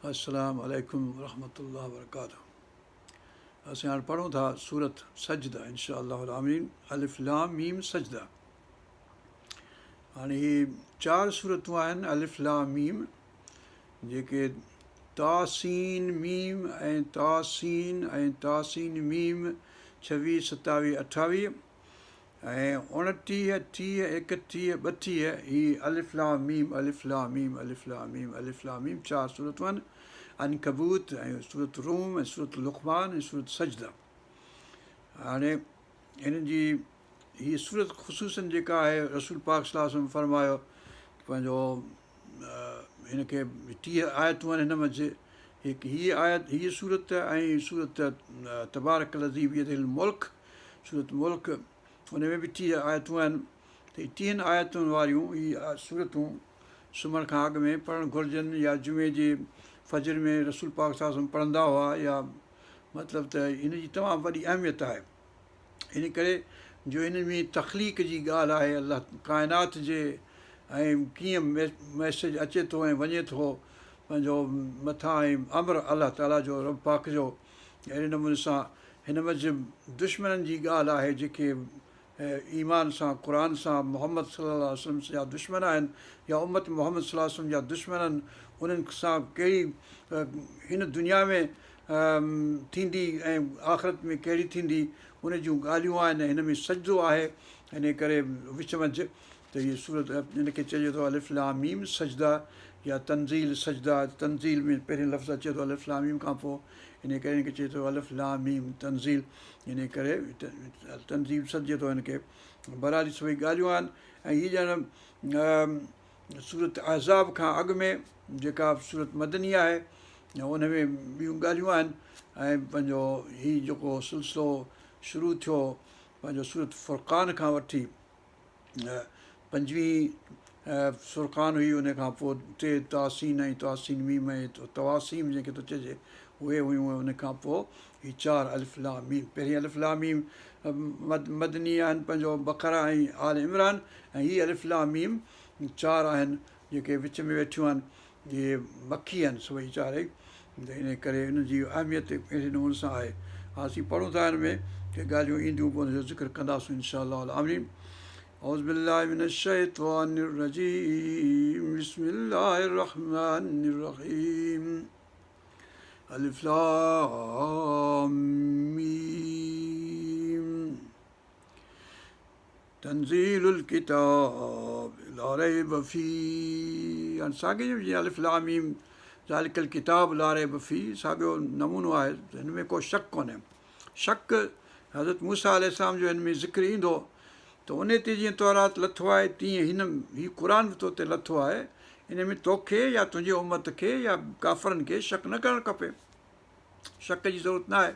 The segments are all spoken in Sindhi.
السلام عليڪم ورحمة الله وبرڪاته اسين هاڻ پڙهون ٿا سورت سجده انشاء الله العالمين الف لام ميم سجده هاڻي هي چار سورتون آهن الف لام ميم جيڪي تاسين ميم ۽ تاسين ۽ تاسين ميم ڇويهه ستاويهه اٺاويهه ۽ اڻٽيهه، ٽيهه، ايڪٽيهه، ٻٽيهه، هي الف لام ميم، الف لام ميم، الف لام ميم، الف لام ميم چار سورتون آهن، عنڪبوت ۽ سورت روم ۽ سورت لقمان ۽ سورت سجده. هاڻي هن جي هي سورت خصوصا جيڪا آهي رسول پاڪ صلي الله عليه وسلم فرمايو پنهنجو هن کي 30 آيتون آهن هن منجهه هڪ هي آيت هي سورت ۽ سورت تبارڪ الذي بيده الملڪ سورت ملڪ ان ۾ به 30 آيتون آهن ته هي ٽيهن آيتن واريون هي سورتون سمهڻ کان اڳ ۾ پڙهڻ گهرجن يا جمعي جي فجر ۾ رسول پاڪ صلي الله عليه وسلم پڙهندا هئا يا مطلب ته هن جي تمام وڏي اهميت آهي ان ڪري جو هن ۾ تخليق جي ڳالهه آهي الله ڪائنات جي ۽ ڪيئن ميسيج اچي ٿو ۽ وڃي ٿو پنهنجو مٿان ۽ امر الله تعاليٰ جو رب پاڪ جو اهڙي نموني سان هن منجهه دشمنن جي ڳالهه آهي جيڪي ايمان سان قرآن سان محمد صلي الله عليه وسلم جا دشمن آهن يا امت محمد صلي الله عليه وسلم جا دشمن آهن انهن سان ڪهڙي هن دنيا ۾ ٿيندي ۽ آخرت ۾ ڪهڙي ٿيندي ان جون ڳالهيون آهن هن ۾ سجدو آهي ان ڪري وچ منجهه ته هيء سورت هن کي چئجي ٿو الف لام ميم سجده يا تنزيل سجده تنزيل ۾ پهرين لفظ اچي ٿو الف لام ميم کان پوء انهيء ڪري هن کي چئجي ٿو الف لام ميم تنزيل انهيء ڪري تنزيل سڏجي ٿو هن کي بهرحال هي سڀئي ڳالهيون آهن ۽ هي ڄڻ سورت احزاب کان اڳ ۾ جيڪا سورت مدني آهي ان ۾ ٻيون ڳالهيون آهن ۽ پنهنجو هي جيڪو سلسلو شروع ٿيو پنهنجو سورت فرقان کان وٺي پنجويهين فرقان هئي ان کان پوء ٽي تاسين ۽ تاسين ميم ۽ طواسيم جنهن کي ٿو چئجي اهي هيون ان کان پوء هي چار الف لام ميم پهرين الف لام ميم مدني آهن پنهنجو بقره ۽ آل عمران ۽ هي الف لام ميم چار آهن جيڪي وچ ۾ ويٺيون آهن اهي مکي آهن سڀئي چارئي ته ان ڪري ان جي اهميت اهڙي نموني سان آهي اسين پڙهون ٿا هن ۾ ڪي ڳالهيون اينديون پوء ان جو ذڪر ڪنداسون انشاء الله العظيم اعوذ بالله من الشيطان الرجيم بسم الله الرحمن الرحيم الف لام ميم تنزيل الڪتاب لا ريب فيه يعني ساڳيو جيئن الف لام ميم ذلڪ الڪتاب لا ريب فيه ساڳيو نمونو آهي هن ۾ ڪو شڪ ڪونهي شڪ حضرت موسيٰ عليه السلام جو هن ۾ ذڪر ايندو ته ان تي جيئن تورات لٿو آهي تيئن هن هي قرآن به تو تي لٿو آهي ان ۾ توکي يا تنهنجي امت کي يا ڪافرن کي شڪ نه ڪرڻ کپي شڪ جي ضرورت نه آهي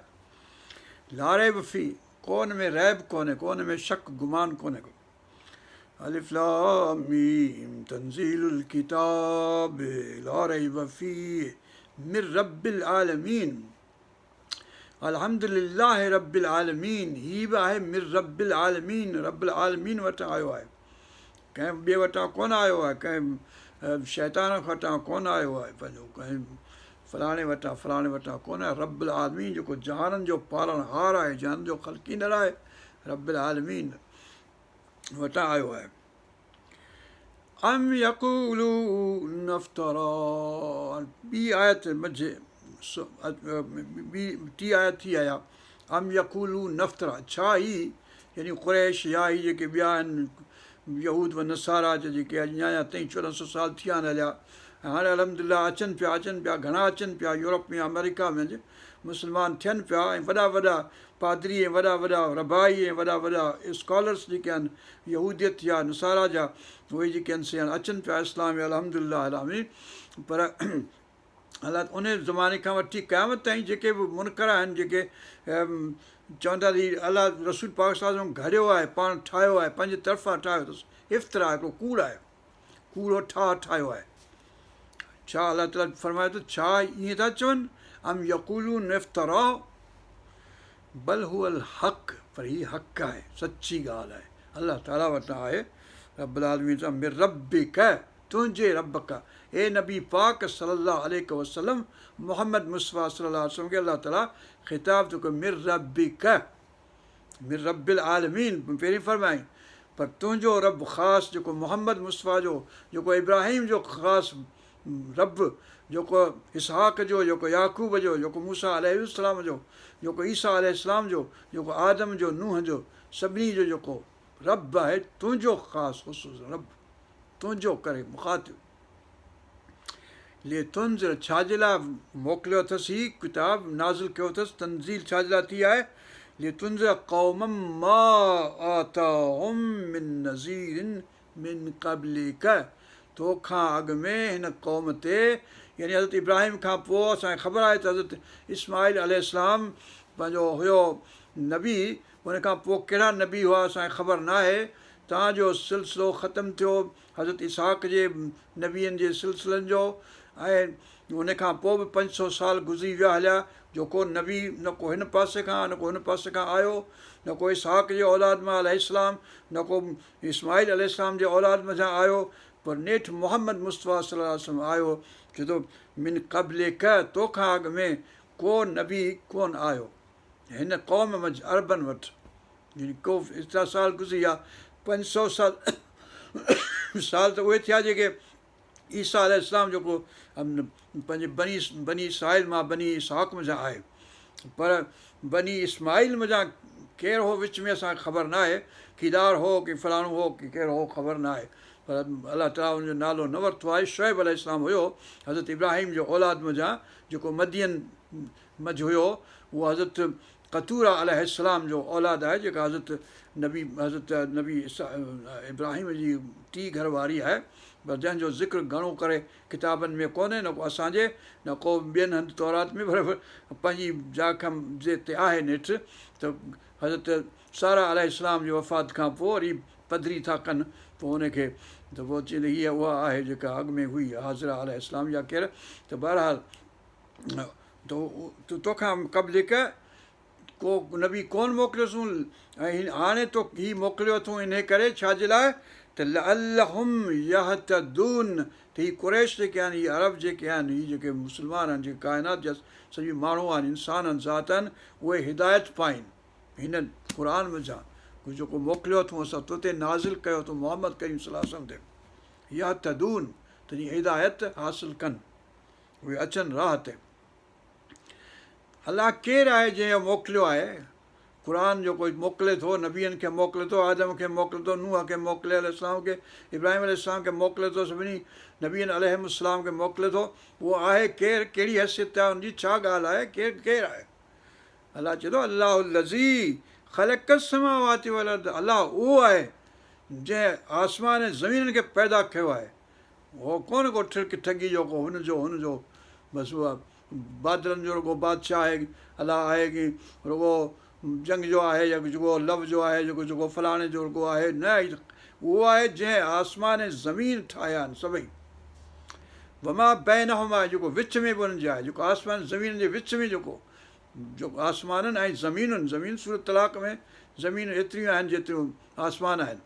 لا ريب فيه ڪو ان ۾ ريب ڪونهي ڪو ان ۾ شڪ گمان ڪونهي ڪو الف لام ميم تنزيل الڪتاب لا ريب فيه من رب العالمين الحمد لله رب العالمين هي به آهي من رب العالمين رب العالمين وٽان آيو آهي ڪنهن ٻئي وٽان ڪونه آيو آهي ڪنهن شيطان وٽان ڪونه آيو آهي پنهنجو ڪنهن فلاڻي وٽان فلاڻي وٽان ڪونه آهي رب العالمين جيڪو جهانن جو پالڻهار آهي جهانن جو خلقيندڙ آهي رب العالمين وٽان آيو آهي ام يقولون افترا ٻي آيت منجهه ٻي ٽي آيت ٿي آيا ام يقولون افترا ڇا هي يعني قريش يا هي جيڪي ٻيا آهن يهود و نصارا جيڪي اڃا تائين چوڏهن سو سال ٿيا آهن هليا ۽ هاڻي الحمد لله اچن پيا اچن پيا گهڻا اچن پيا يورپ ۾ آمريڪا ۾ مسلمان ٿين پيا ۽ وڏا وڏا پادري ۽ وڏا وڏا ربائي ۽ وڏا وڏا اسڪالرس جيڪي آهن يهوديت جا نصارا جا اهي جيڪي آهن سي هاڻي اچن پيا اسلام ۾ الحمد لله العالمين پر الله ان زماني کان وٺي قيامت تائين جيڪي به منڪر آهن جيڪي چون ٿا ته الله رسول پاڪ صلي الله عليه وسلم گهڙيو آهي پاڻ ٺاهيو آهي پنهنجي طرفان ٺاهيو اٿس افترا هڪڙو ڪوڙ آهي ڪوڙو ٺاهه ٺاهيو آهي. ڇا الله تعاليٰ فرمايو ته ڇا ائين ٿا چون ام يقولون افتراه بل هو الحق پر هي حق آهي سچي ڳالهه آهي الله تعاليٰ وٽان آهي رب العالمين سان من ربک تنهنجي رب کان، اي نبي پاڪ صلّي اللّٰه عليه وسلّم محمد مصطفيٰ صلّي اللّٰه عليه وسلّم کي الله تعاليٰ خطاب ٿو ڪري من ربّڪ، من ربّ العالمين پهرين فرمايائين پر تنهنجو رب خاص جيڪو محمد مصطفيٰ جو جيڪو ابراهيم جو خاص رب جيڪو اسحاق جو جيڪو يعقوب جو جيڪو موسيٰ عليه السلام جو جيڪو عيسيٰ عليه السلام جو جيڪو آدم جو نوح جو سڀني جو جيڪو رب آهي تنهنجو خاص خصوص رب تنهنجو ڪري مخاطب لتنذر ڇا جي لاء موڪليو اٿس هي ڪتاب نازل ڪيو اٿس تنزيل ڇا جي لاء ٿي آهي لتنذر قوما ما آتاهم من نذير من قبلڪ تو کان اڳ ۾ هن قوم تي يعني حضرت ابراهيم کان پوء اسان کي خبر آهي ته حضرت اسماعيل عليه السلام پنهنجو هيو نبي ان کان پوء ڪهڙا نبي هئا اسان کي خبر ناهي، تان جو سلسلو ختم ٿيو حضرت اسحاق جي نبين جي سلسلن جو ۽ ان کان پوء به 500 سال گذري ويا هليا جو ڪو نبي نه ڪو هن پاسي کان نه ڪو هن پاسي کان آيو نه ڪو اسحاق جي اولاد مان عليه السلام نه ڪو اسماعيل عليه السلام جي اولاد منجهان آيو پر نيٺ محمد مصطفيٰ صلي الله عليه وسلم آيو چي ٿو من قبلڪ توکان اڳ ۾ ڪو نبي ڪونه آيو. هن قوم منجهه عربن وٽ يعني ڪو ايترا سال گذري ويا 500 سال سال ته اهي ٿيا جيڪي عيسيٰ عليه السلام جيڪو پنهنجي بني بني اسرائيل مان بني اسحاق منجهان آهي پر بني اسماعيل منجهان ڪير هو وچ ۾ اسانکي خبر نه آهي قيدار هو ڪي فلاڻو هو ڪي ڪير هو خبر نه آهي پر الله تعاليٰ ان جو نالو نه ورتو آهي شعيب عليه السلام هيو حضرت ابراهيم جو اولاد منجهان جيڪو مدين منجهه هيو، اهو حضرت قطوره عليه السلام جو اولاد آهي، جيڪا حضرت نبي حضرت نبي ابراهيم جي ٽي گهر واري آهي، پر جنهن جو ذڪر گهڻو ڪري ڪتابن ۾ ڪونهي، نه ڪو اسان جي نه ڪو ٻين هنڌ تورات ۾ پر پنهنجي جاء کان جي تي آهي نيٺ ته حضرت ساره عليه السلام جي وفات کان پوء وري پڌري ٿا ڪن پوء ان کي ته پوء چي هيء اها آهي جيڪا اڳ ۾ هئي هاجره عليه السلام يا ڪير ته بهرحال ته توکان قبلڪ ڪو نبي ڪونه موڪليوسون ۽ هاڻي تو هي موڪليو اٿون انهي ڪري ڇا جي لاء ته لعلهم يهتدون ته هي قريش جيڪي آهن هي عرب جيڪي آهن هي جيڪي مسلمان آهن جيڪي ڪائنات جا سڄي ماڻهو آهن انسان آهن ذات آهن اهي هدايت پائين هن قرآن منجهان جيڪو موڪليو اٿون اسان تو تي نازل ڪيو اٿون محمد ڪريم صلي الله عليه وسلم تي يهتدون ته جيئن هدايت حاصل ڪن اهي اچن راهه تي. الله ڪير آهي جنهن اهو موڪليو آهي؟ قرآن جيڪو موڪلي ٿو، نبين کي موڪلي ٿو، آدم کي موڪلي ٿو، نوح کي موڪلي عليه السلام کي، ابراهيم عليه السلام کي موڪلي ٿو، سڀني نبين عليهم السلام کي موڪلي ٿو، اهو آهي ڪير، ڪهڙي حيثيت آهي ان جي، ڇا ڳالهه آهي، ڪير ڪير آهي؟ الله چئي ٿو الله الذي خلق السماوات والارض الله اهو آهي جنهن آسمان ۽ زمينن کي پيدا ڪيو آهي. هو ڪونه ڪو ٺرڪ ٺڳي جو ڪو هن جو هن جو بس اها بادلن جو رڳو بادشاهه آهي الله آهي ڪي رڳو جنگ جو آهي يا جيڪو لو جو آهي جيڪو جيڪو فلاڻي جو رڳو آهي نه اهو آهي جنهن آسمان ۽ زمين ٺاهيا آهن سڀئي وما بينهما جيڪو وچ ۾ به انهن جي آهي جيڪو آسمان زمين جي وچ ۾ جيڪو جو آسمانن ۽ زمينن زمين سورة طلاق ۾ زمين ايتريون آهن جيتريون آسمان آهن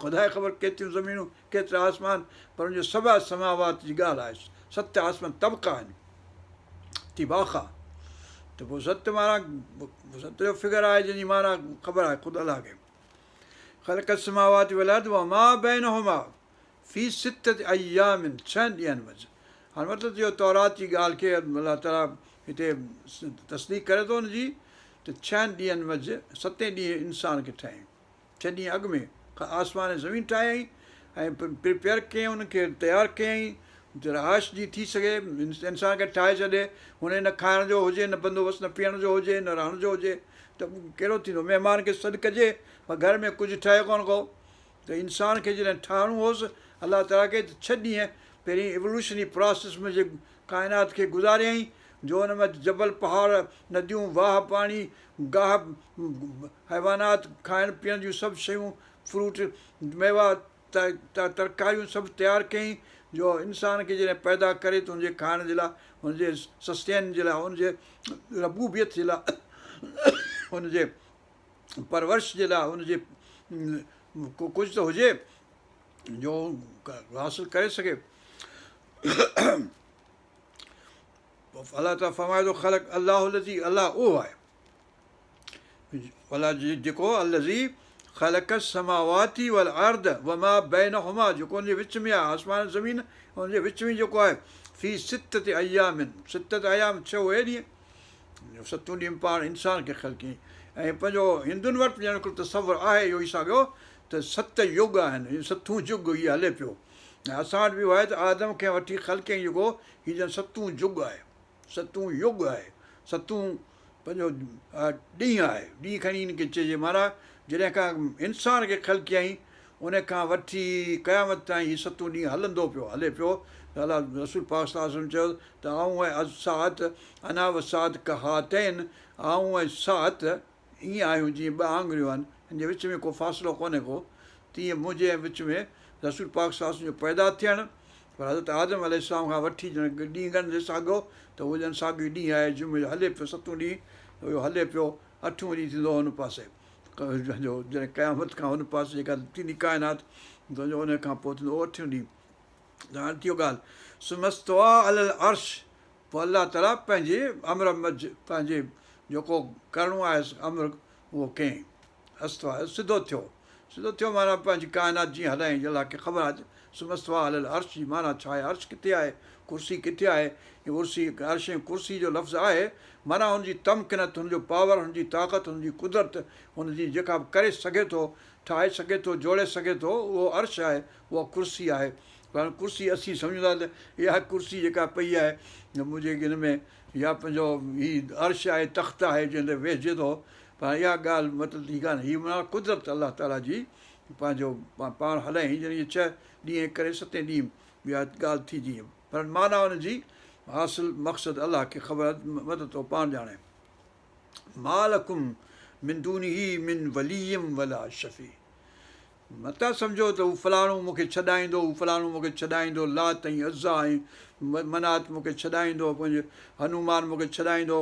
خدا کي خبر ڪيتريون زمينون، ڪيترا آسمان، پر ان جو سبع سماوات جي ڳالهه آهي، ست آسمان طبقا آهن، طباقا، ته پوء ست معنيٰ ست جو فگر آهي جنهن جي معنيٰ خبر آهي خود الله کي. خلق السماوات والارض وما بينهما في ستة ايام ڇهن ڏينهن منجه هاڻي مطلب اهو تورات جي ڳالهه کي الله تعاليٰ هتي تصديق ڪري ٿو ان جي ته ڇهن ڏينهن منجه ستين ڏينهن انسان کي ٺاهيائين. ڇهه ڏينهن اڳ ۾ آسمان ۽ زمين ٺاهيائين ۽ پريپيئر ڪيائين انهن کي تيار ڪيائين ته رهائش جي ٿي سگهي انسان کي ٺاهي ڇڏي هن نه کائڻ جو هجي نه بندوبست نه پيئڻ جو هجي نه رهڻ جو هجي ته ڪهڙو ٿيندو مهمان کي سڏ ڪجي پر گهر ۾ ڪجهه ٺهي ڪونه ڪو ته انسان کي جڏهن ٺاهڻو هوس الله تعاليٰ کي ته ڇهه ڏينهن پهرين ايولوشنري پراسيس ۾ جي ڪائنات کي گذاريائين جو ان ۾ جبل پهاڙ نديون واهه پاڻي گاهه، حيوانات، کائڻ پيئڻ جون سڀ شيون، فروٽ، ميوا، ترڪاريون سڀ تيار ڪيائين جو انسان کي جڏهن پيدا ڪري ته ان جي کائڻ جي لاء، ان جي سسٽين جي لاء، ان جي ربوبيت جي لاء، ان جي پرورش جي لاء، ان جي ڪجهه ته هجي. جو حاصل ڪري سگهي. الله تعاليٰ فرمائي ٿو خلق الله الذي الله اهو آهي الله جيڪو الذي خلق السماوات والارض وما بينهما جيڪو ان جي وچ ۾ آهي آسمان ۽ زمين ان جي وچ ۾ جيڪو آهي في ستة ايام ستة ايام ڇهه اهي ڏينهن ستون ڏينهن پاڻ انسان کي خلقيائين ۽ پنهنجو هندن وٽ ڄڻ هڪڙو تصور آهي اهو ئي ساڳيو ته ست يگ آهن ستون جگ هي هلي پيو ۽ اسان وٽ به اهو آهي ته آدم کي وٺي خلقيائين جيڪو هي ڄڻ ستون جگ آهي ستون يگ آهي ستون پنهنجو ڏينهن آهي ڏينهن کڻي ان کي چئجي معنيٰ جڏهن کان انسان کي خلقيائين ان کان وٺي قيامت تائين هي ستون ڏينهن هلندو پيو هلي پيو ته الله رسول پاڪ صلي الله عليه وسلم چيو ته آئون ۽ الساعت انا والساعت ڪهاتين آئون ۽ ساعت ائين آهيون جيئن ٻه آڱريون آهن، هن جي وچ ۾ ڪو فاصلو ڪونهي ڪو، تيئن منهنجي ۽ وچ ۾ رسول پاڪ صلي الله عليه وسلم جو پيدا ٿيڻ، پر حضرت آدم عليه السلام کان وٺي ڄڻ ڏينهن ڳڻجي ساڳيو ته اهو ڄڻ ساڳيو ئي ڏينهن آهي، جمعي جو هلي پيو ستون ڏينهن ته اهو هلي پيو اٺون ڏينهن ٿيندو هن پاسي جو جڏهن قيامت کان هن پاسي جيڪا ٿيندي ڪائنات تنهنجو ان کان پوء ٿيندو اٺون ڏينهن ته هاڻي ٿيو ڳالهه ثم استويٰ علي العرش پوء الله تعاليٰ پنهنجي امر منجهه پنهنجي جيڪو ڪرڻو آهيس امر اهو ڪيائين. استويٰ سڌو ٿيو. سڌو ٿيو معنيٰ پنهنجي ڪائنات جيئن هلايائين الله کي خبر آهي ثم استويٰ علي العرش جي معنيٰ ڇا آهي عرش ڪٿي آهي ڪرسي ڪٿي آهي عرسي عرش ۽ ڪرسي جو لفظ آهي معنيٰ هن جي تمڪنت هن جو پاور هن جي طاقت هن جي قدرت هن جي جيڪا به ڪري سگهي ٿو ٺاهي سگهي ٿو جوڙي سگهي ٿو اهو عرش آهي اها ڪرسي آهي پر ڪرسي اسين سمجهون ٿا ته اها ڪرسي جيڪا پئي آهي منهنجي هن ۾ يا پنهنجو هي عرش آهي تخت آهي جنهن تي ويهجي ٿو پر اها ڳالهه مطلب هي ڪانه هي معنيٰ قدرت الله تعاليٰ جي پنهنجو پاڻ هلايائين جڏهن اهي ڇهه ڏينهن ڪري ستين ڏينهن اها ڳالهه ٿي جيئن پر معنيٰ ان جي حاصل مقصد الله کي خبر مدد ٿو پاڻ ڄاڻي ما لڪم من دونه من ولي ولا شفيع متان سمجهو ته هو فلاڻو مون کي ڇڏائيندو، هو فلاڻو مون کي ڇڏائيندو، لات ۽ عزيٰ ۽ منات مون کي ڇڏائيندو، پنهنجو هنومان مون کي ڇڏائيندو،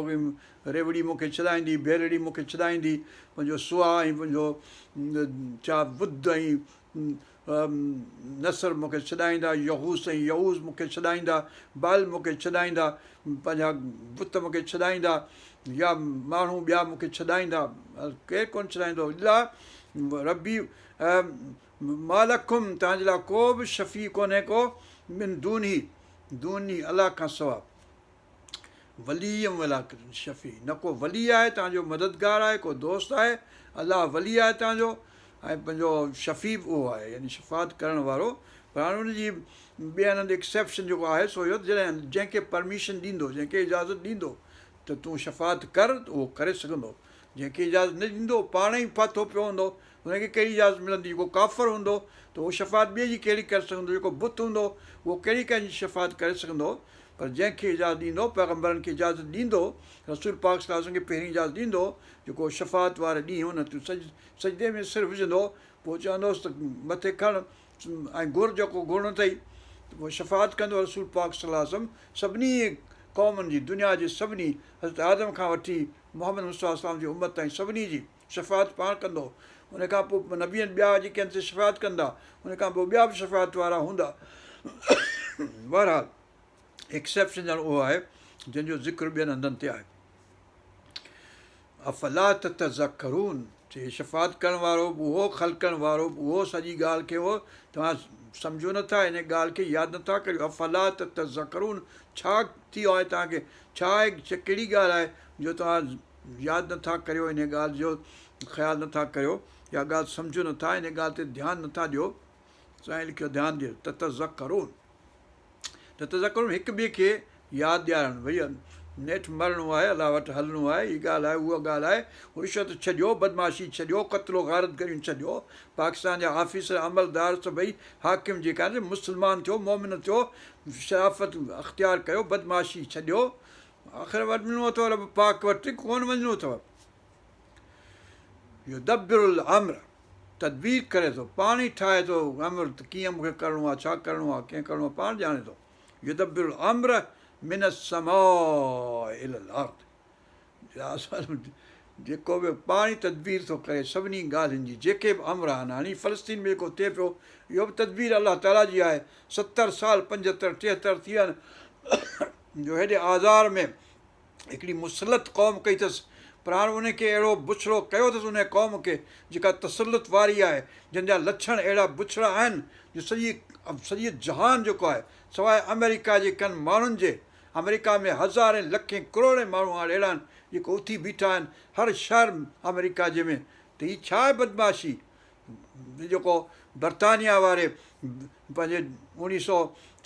ريوڙي مون کي ڇڏائيندي، ڀيلڙي مون کي ڇڏائيندي، پنهنجو سوا ۽ پنهنجو ڇا ود ۽ نسر مون کي ڇڏائيندا، يغوث ۽ يعوذ مون کي ڇڏائيندا، بعل مون کي ڇڏائيندا، پنهنجا بت مون کي ڇڏائيندا يا ماڻهو ٻيا مون کي ڇڏائيندا، ڪير ڪونه ڇڏائيندو الا ربي ما لڪم توهان جي لاء ڪو به شفيع ڪونهي ڪو من دونه دونه الله کان سواء ولي ولا شفيع نه ڪو ولي آهي توهان جو مددگار آهي ڪو دوست آهي الله ولي آهي توهان جو ۽ پنهنجو شفيع به اهو آهي يعني شفاعت ڪرڻ وارو پر هاڻي ان جي ٻين هنڌ ايڪسيپشن جيڪو آهي سو اهو جڏهن جنهن کي پرميشن ڏيندو جنهن کي اجازت ڏيندو ته تون شفاعت ڪر ته اهو ڪري سگهندو جنهن کي اجازت نه ڏيندو پاڻ ئي ڦاٿو پيو هوندو ان کي ڪهڙي اجازت ملندي جيڪو ڪافر هوندو ته اهو شفاعت ٻئي جي ڪهڙي ڪري سگهندو جيڪو بت هوندو اهو ڪهڙي ڪنهن جي شفاعت ڪري سگهندو پر جنهن کي اجازت ڏيندو پيغمبرن کي اجازت ڏيندو رسول پاڪ صلي الله عليه وسلم کي پهرين اجازت ڏيندو جيڪو شفاعت واري ڏينهن ان تون سجدي ۾ سر وجهندو پوء چوندوس ته مٿي کڻ ۽ گهر جيڪو گهرڻو اٿئي ته پوء شفاعت ڪندو رسول پاڪ صلي الله عليه وسلم سڀني قومن جي دنيا جي سڀني حضرت آدم کان وٺي محمد مصطفيٰ صلي الله عليه وسلم جي امت تائين سڀني جي شفاعت پاڻ ڪندو ان کان پوء نبين ٻيا جيڪي آهن سي شفاعت ڪندا ان کان پوء ٻيا به شفاعت وارا هوندا بهرحال ايڪسيپشن ڄڻ اهو آهي جنهن جو ذڪر ٻين هنڌن تي آهي افلا تتذڪرون چي شفاعت ڪرڻ وارو به اهو خلقڻ وارو به اهو سڄي ڳالهه کي اهو توهان سمجهو نٿا ان ڳالهه کي ياد نٿا ڪريو افلا تتذڪرون ڇا ٿي ويو آهي توهان کي ڇا آهي ڪهڙي ڳالهه آهي جو توهان ياد نٿا ڪريو ان ڳالهه جو خيال نٿا ڪريو يا ڳالهه سمجهو نٿا ان ڳالهه تي ڌيان نٿا ڏيو سائين لکيو ڌيان ڏيو تتذڪرون تتذڪرون هڪ ٻئي کي ياد ڏيارڻ ڀئي نيٺ مرڻو آهي الله وٽ هلڻو آهي هي ڳالهه آهي اها ڳالهه آهي رشوت ڇڏيو بدمعاشي ڇڏيو قتل و غارت گريون ڇڏيو پاڪستان جا آفيسر عملدار سڀئي حاڪم جيڪا آهن مسلمان ٿيو مومن ٿيو شرافت اختيار ڪيو بدمعاشي ڇڏيو آخر وڃڻو اٿو رب پاڪ وٽ ڪونه وڃڻو اٿو يدبر الامر تدبير ڪري ٿو پاڻ ئي ٺاهي ٿو امر ته ڪيئن مون کي ڪرڻو آهي ڇا ڪرڻو آهي ڪيئن ڪرڻو آهي پاڻ ڄاڻي ٿو يدبر الامر من السماء الى الارض جيڪو به پاڻ ئي تدبير ٿو ڪري سڀني ڳالهين جي جيڪي به امر آهن هاڻي فلسطين ۾ جيڪو ٿئي پيو اهو به تدبير الله تعاليٰ جي آهي ستر سال پنجهتر ٽيهتر ٿي ويا آهن جو هيڏي آزار ۾ هڪڙي مسلط قوم ڪئي اٿس پر هاڻ ان کي اهڙو بڇڙو ڪيو اٿس ان قوم کي جيڪا تسلط واري آهي جن جا لڇڻ اهڙا بڇڙا آهن جو سڄي سڄي جهان جيڪو آهي سواء آمريڪا جي ڪن ماڻهن جي آمريڪا ۾ هزارين لکين ڪروڙين ماڻهو هاڻ اهڙا آهن جيڪو اٿي بيٺا آهن هر شهر آمريڪا جي ۾ ته هي ڇا آهي بدمعاشي جيڪو برطانيا واري پنهنجي اوڻيهه سو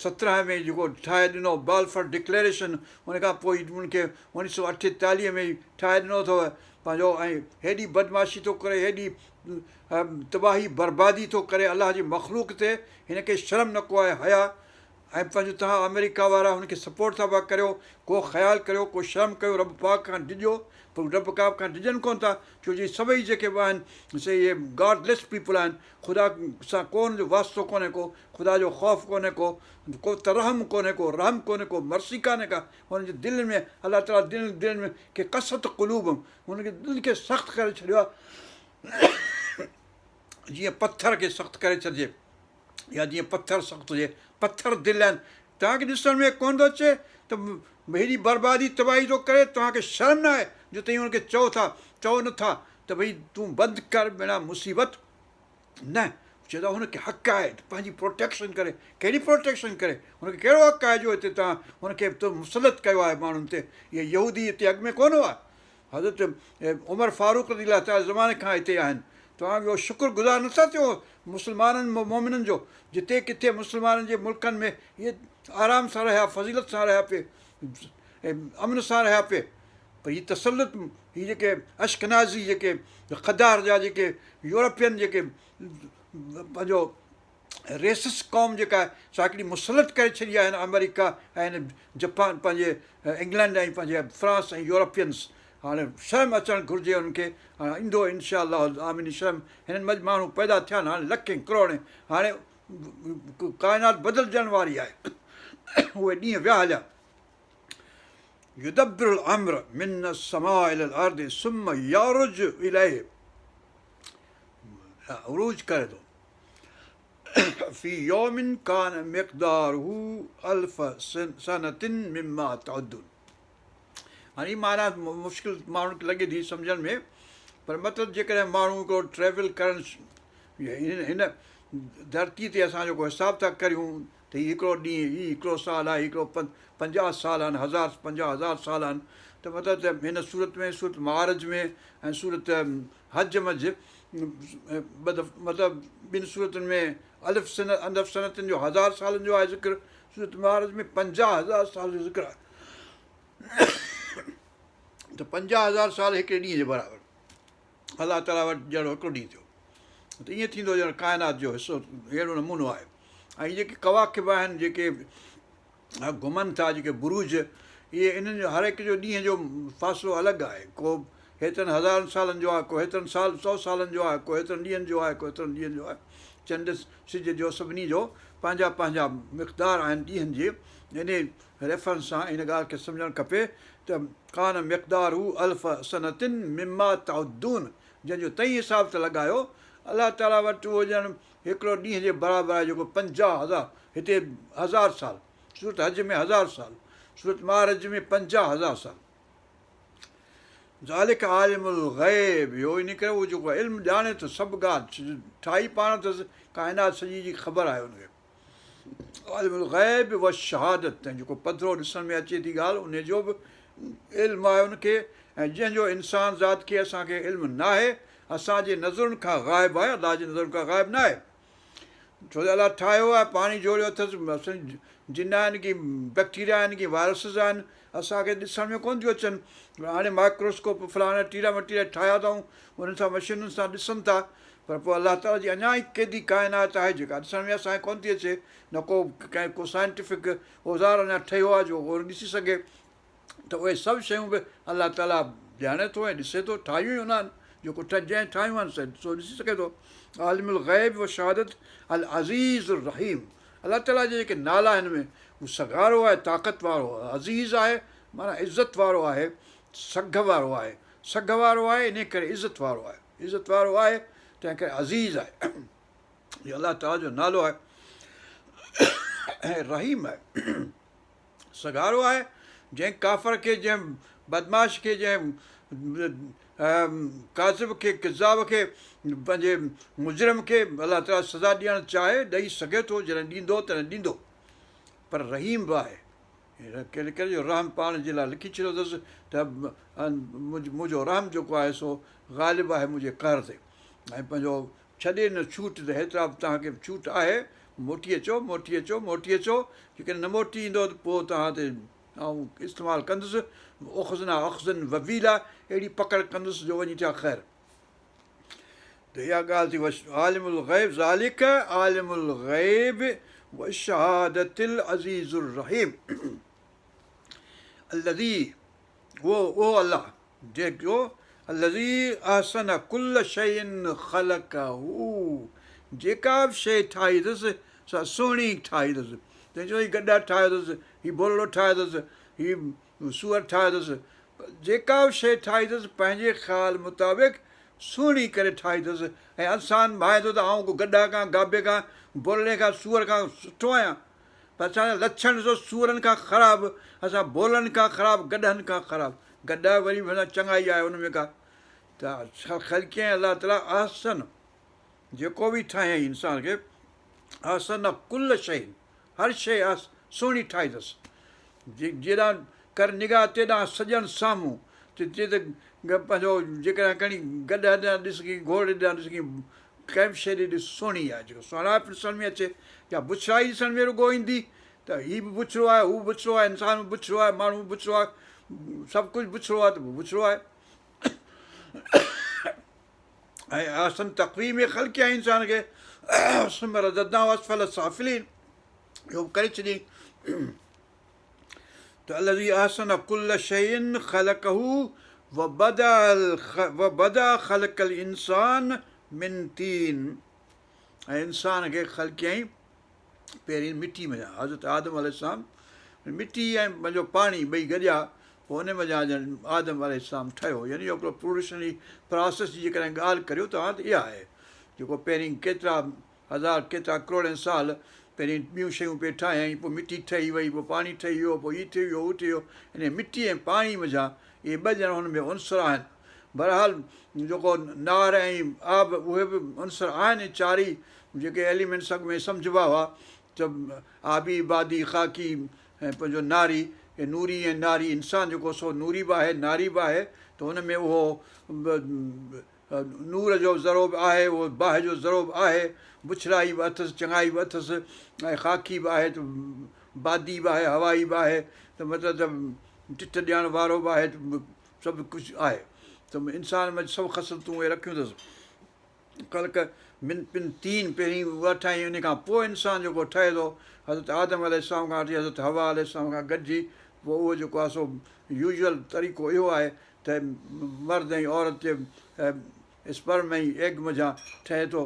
سترهن ۾ جيڪو ٺاهي ڏنو بالفر ڊڪليريشن ان کان پوء ان کي اوڻيهه سو اٺيتاليهه ۾ ٺاهي ڏنو اٿو پنهنجو ۽ هيڏي بدمعاشي ٿو ڪري هيڏي تباهي بربادي ٿو ڪري الله جي مخلوق تي هن کي شرم نه ڪو آهي حيا ۽ پنهنجو توهان آمريڪا وارا هن کي سپورٽ ٿا پيا ڪريو ڪو خيال ڪريو ڪو شرم ڪيو رب پاڪ کان ڊڄو پر رب پاڪ کان ڊڄن ڪونه ٿا ڇو جو سڀئي جيڪي به آهن سي اهي گاڊ ليس پيپل آهن خدا سان ڪو هن جو واسطو ڪونهي ڪو خدا جو خوف ڪونهي ڪو ڪو ترحم ڪونهي ڪو رحم ڪونهي ڪو مرسي ڪانهي ڪا هن جي دلين ۾ الله تعالي دل دلين ۾ کي قست قلوبهم هن کي دل کي سخت ڪري ڇڏيو آهي جيئن پٿر کي سخت ڪري ڇڏجي يا جيئن پٿر سخت هجي، پٿر دل آهن، توهان کي ڏسڻ ۾ ڪونه ٿو اچي ته هيڏي بربادي تباهي ٿو ڪري، توهان کي شرم نه آهي جو توهين هن کي چئو ٿا، چئو نه ٿا ته ڀئي تون بند ڪر بنا مصيبت نه چئي ٿا هن کي حق آهي ته پنهنجي پروٽيڪشن ڪري، ڪهڙي پروٽيڪشن ڪري، هن کي ڪهڙو حق آهي جو هتي توهان هن کي مسلط ڪيو آهي ماڻهن تي، اهي يهودي هتي اڳ ۾ ڪونه هئا، حضرت عمر فاروق رضي الله تعالٰي زماني کان هتي آهن توهان اهو شڪر گذار نٿا ٿيو مسلمانن مؤمنن جو جتي ڪٿي مسلمانن جي ملڪن ۾ اهي آرام سان رهيا فضيلت سان رهيا پي امن سان رهيا پي پر هي تسلط هي جيڪي اشڪنازي جيڪي غدار جا جيڪي يورپين جيڪي پنهنجو ريسسٽ قوم جيڪا آهي سا هڪڙي مسلط ڪري ڇڏي آهي هن آمريڪا ۽ هن جپان پنهنجي انگلينڊ ۽ پنهنجي فرانس ۽ يورپينس هاڻي شرم اچڻ گهرجي انهن کي هاڻي ايندو انشاء الله آمين شرم هنن منجهه ماڻهو پيدا ٿيا آهن هاڻي لکين ڪروڙين هاڻي ڪائنات بدلجڻ واري آهي اهي ڏينهن ويا هليا يدبر الامر من السماء الى الارض ثم يعرج اليه عروج ڪري ٿو في يوم ڪان مقداره الف سنة مما تعدون هاڻي هي معنيٰ مشڪل ماڻهن کي لڳي ٿي سمجهڻ ۾ پر مطلب جيڪڏهن ماڻهو هڪڙو ٽريول ڪرڻ هن ڌرتي تي اسان جيڪو حساب ٿا ڪريون ته هي هڪڙو ڏينهن هي هڪڙو سال آهي هڪڙو پنجاهه سال آهن هزار پنجاهه هزار سال آهن ته مطلب ته هن سورت ۾ سورت معارج ۾ ۽ سورت حج منجه مطلب ٻن سورتن ۾ الف سنة الف سنتن جو هزار سالن جو آهي ذڪر سورت معارج ۾ پنجاهه هزار سال جو ذڪر آهي ته پنجاهه هزار سال هڪڙي ڏينهن جي برابر الله تعاليٰ وٽ جهڙو هڪڙو ڏينهن ٿيو ته ائين ٿيندو ڄڻ ڪائنات جو حصو اهڙو نمونو آهي ۽ جيڪي ڪواڪب آهن جيڪي گهمن ٿا جيڪي بروج اهي انهن جو هر هڪ جو ڏينهن جو فاصلو الڳ آهي ڪو هيترن هزارن سالن جو آهي ڪو هيترن سال سو سالن جو آهي ڪو هيترن ڏينهن جو آهي ڪو هيترن ڏينهن جو آهي چنڊ سج جو سڀني جو پنهنجا پنهنجا مقدار آهن ڏينهن جي انهي ريفرنس سان ان ڳالهه کي سمجهڻ کپي ته ڪان مقداره الف سنة مما تعدون جنهن جو توهين حساب ٿا لڳايو الله تعاليٰ وٽ اهو ڄڻ هڪڙو ڏينهن جي برابر آهي جيڪو پنجاهه هزار هتي هزار سال سورت حج ۾ هزار سال سورت معارج ۾ پنجاهه هزار سال ذالڪ عالم الغيب اهو ان ڪري اهو جيڪو علم ڄاڻي ٿو سڀ ڳالهه ٺاهي پاڻ اٿس ڪائنات سڄي جي خبر آهي ان کي عالم الغيب والشهادت ۽ جيڪو پڌرو ڏسڻ ۾ اچي ٿي ڳالهه ان جو به علم آهي ان کي ۽ جنهن جو انسان ذات کي اسان کي علم ناهي اسان جي نظرن کان غائب آهي، الله جي نظرن کان غائب ناهي. ڇو ته الله ٺاهيو آهي، پاڻ ئي جوڙيو اٿس، جن آهن ڪي بيڪٽيريا آهن ڪي وائرسز آهن، اسان کي ڏسڻ ۾ ڪونه ٿيون اچن. هاڻي مائڪروسڪوپ فلاڻا ٽيڙا مٽيڙا ٺاهيا اٿائون، انهن سان مشينن سان ڏسن ٿا، پر پوء الله تعاليٰ جي اڃا ئي ڪيڏي ڪائنات آهي جيڪا ڏسڻ ۾ اسان کي ڪونه ٿي اچي، نه ڪو ڪنهن ڪو سائنٽيفڪ اوزار اڃا ٺهيو آهي جو اهو ڏسي سگهي. ته اهي سڀ شيون به الله تعاليٰ ڄاڻي ٿو ۽ ڏسي ٿو، ٺاهيون ئي ان آهن، جيڪو جنهن ٺاهيون آهن سو ڏسي سگهي ٿو. عالم الغيب والشهادت العزيز الرحيم الله تعاليٰ جا جيڪي نالا آهن ۾ هو سگهارو آهي، طاقت وارو، عزيز آهي معنيٰ عزت وارو آهي، سگهه وارو آهي، سگهه وارو آهي انهي ڪري عزت وارو آهي. عزت وارو آهي تنهن ڪري عزيز آهي. اهو الله تعاليٰ جو نالو آهي ۽ رحيم آهي. سگهارو آهي جنهن ڪافر کي جنهن بدمعاش کي جنهن ڪاذب کي ڪذاب کي پنهنجي مجرم کي الله تعاليٰ سزا ڏيڻ چاهي ڏئي سگهي ٿو جڏهن ڏيندو تڏهن ڏيندو پر رحيم به آهي ڪنهن ڪري جو رحم پاڻ جي لاء لکي ڇڏيو اٿس ته منهنجو رحم جيڪو آهي سو غالب آهي منهنجي قهر تي ۽ پنهنجو ڇڏي نه ڇوٽ ته هيترا به توهان کي ڇوٽ آهي، موٽي اچو، موٽي اچو، موٽي اچو، جيڪڏهن نه موٽي ايندؤ ته پوء توهان تي آئون استعمال ڪندس، اخذنا اخذا وبيلا، اهڙي پڪڙ ڪندس جو وڃي ٿيا خير. ته اها ڳالهه ٿي عالم الغيب ذالڪ عالم الغيب والشهادة العزيز الرحيم الذي اهو اهو الله جيڪو الذي احسن ڪل شيء خلقه جيڪا به شيء ٺاهي اٿس سا سهڻي ٺاهي اٿس. تنهن چيو هي گڏهه ٺاهيو اٿس، هي ڀولڙو ٺاهيو اٿس، هي سوئر ٺاهيو اٿس. جيڪا به شيء ٺاهي اٿس پنهنجي خيال مطابق سهڻي ڪري ٺاهي اٿس ۽ انسان ڀانئي ٿو ته آئون ڪو گڏهه کان، گابي کان، ڀولڙي کان، سوئر کان سٺو آهيان. پر اسان جا لڇڻ ڏسو سوئرن کان خراب، اسان ڀولن کان خراب، گڏهن کان خراب. گڏهه وري به چڱائي آهي ان ۾ ڪا ته خلقيائين الله تعاليٰ احسن جيڪو به ٺاهيائين انسان کي احسن ڪل شيء هر شيء سهڻي ٺاهي اٿس. جيڏانهن ڪر نگاهه تيڏانهن سڄڻ سامهون ته چي ته پنهنجو جيڪڏهن کڻي گڏهه ڏانهن ڏس ڪي گهوڙي ڏانهن ڏس ڪي ڪنهن به شيء ڏي ڏس سهڻي آهي جيڪو سهڻائپ ڏسڻ ۾ اچي يا بڇڙائي ڏسڻ ۾ رڳو ايندي ته هي به بڇڙو آهي هو به بڇڙو آهي انسان به بڇڙو آهي ماڻهو به بڇڙو آهي سڀ ڪجهه بڇڙو آهي ته پوء بڇڙو آهي ۽ احسن تقويم ۾ خلقيائين انسان کي ثم رددناه اسفل سافلين اهو به ڪري ڇڏيائين ته الذي احسن ڪل شيء خلقه وبدأ خلق الانسان من طين ۽ انسان کي خلقيائين پهرين مٽي منجهان حضرت آدم عليه السلام مٽي ۽ پنهنجو پاڻي ٻئي گڏيا پوء ان منجهان ڄڻ آدم عليه السلام ٺهيو يعني هڪڙو ايووليوشنري پراسيس جي جيڪڏهن ڳالهه ڪريو توهان ته اها آهي جيڪو پهرين ڪيترا هزار ڪيترا ڪروڙين سال پهرين ٻيون شيون پئي ٺاهيائين، پوء مٽي ٺهي وئي، پوء پاڻي ٺهي ويو، پوء هي ٺهي ويو، هو ٺهي ويو، انهيء مٽي ۽ پاڻي منجهان اهي ٻه ڄڻ هن ۾ عنصر آهن. بهرحال جيڪو نار ۽ آب اهي به عنصر آهن ۽ چارئي جيڪي ايليمينٽس اڳ ۾ سمجهبا هئا ته آبي، بادي، خاڪي ۽ پنهنجو ناري، نوري ۽ ناري انسان جيڪو سو نوري به آهي ناري به آهي ته ان ۾ اهو نور جو ذرو به آهي، اهو باهه جو ذرو به آهي، بڇڙائي به اٿس، چڱائي به اٿس ۽ خاڪي به آهي ته بادي به آهي، هوائي به آهي ته مطلب ته ٽٽ ڏيڻ وارو به آهي ته سڀ ڪجهه آهي ته انسان ۾ سڀ خصلتون اهي رکيون اٿس. خلق من من طين پهرين اها ٺاهي ان کان پوء انسان جيڪو ٺهي ٿو حضرت آدم عليه السلام کان وٺي حضرت حوا عليه السلام کان گڏجي پوء اهو جيڪو آهي سو يوزوئل طريقو اهو آهي ته مرد ۽ عورت جي اسپرم ۽ ايگ منجهان ٺهي ٿو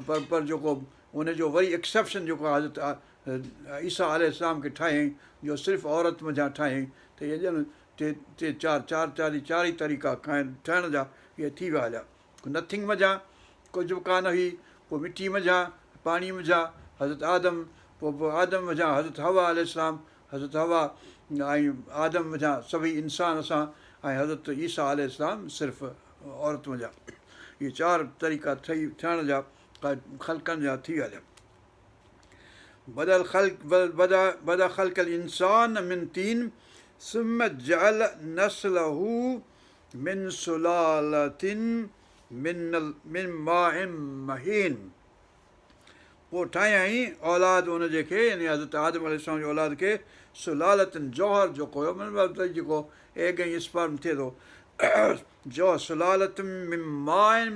پر پر جيڪو ان جو وري ايڪسيپشن جيڪو حضرت عيسيٰ عليه السلام کي ٺاهيائين جو صرف عورت منجهان ٺاهيائين ته اهي ڄڻ ٽي ٽي چار چار چار چار ئي طريقا کائن ٺهڻ جا اهي ٿي ويا هليا نٿنگ منجهان ڪجهه به ڪانه هئي پوء مٽي منجهان پاڻي منجهان حضرت آدم پوء پوء آدم منجهان حضرت حوا عليه السلام حضرت حوا ۽ آدم منجهان سڀئي انسان اسان ۽ حضرت عيسيٰ عليه السلام صرف عورت منجهان اهي چار طريقا ٺهي ٿيڻ جا خلقڻ جا ٿي هليا. بدأ الخلق بدأ خلق الانسان من طين ثم جعل نسله من سلالة من من ماء مهين پوء ٺاهيائين اولاد ان جي کي، يعني حضرت آدم عليه السلام جي اولاد کي، سلالة جوهر جيڪو هيو مطلب ته جيڪو ايگ ۽ اسپرم ٿئي ٿو جوهر سلالة من ماء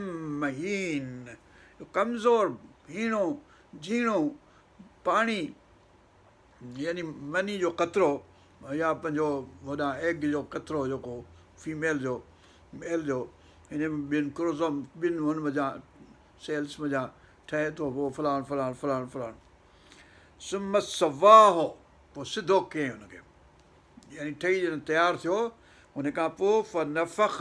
مهين ڪمزور هيڻو جهيڻو پاڻي يعني مني جو قطرو يا پنهنجو هوڏانهن ايگ جو قطرو جيڪو فيميل جو ميل جو ان ۾ ٻن ڪروزوم ٻن هن منجهان سيلز منجهان ٺهي ٿو پوء فلاڻ فلاڻ فلاڻ فلاڻ ثم سواه پوء سڌو ڪيائين ان کي يعني ٺهي جڏهن تيار ٿيو ان کان پوء فنفخ.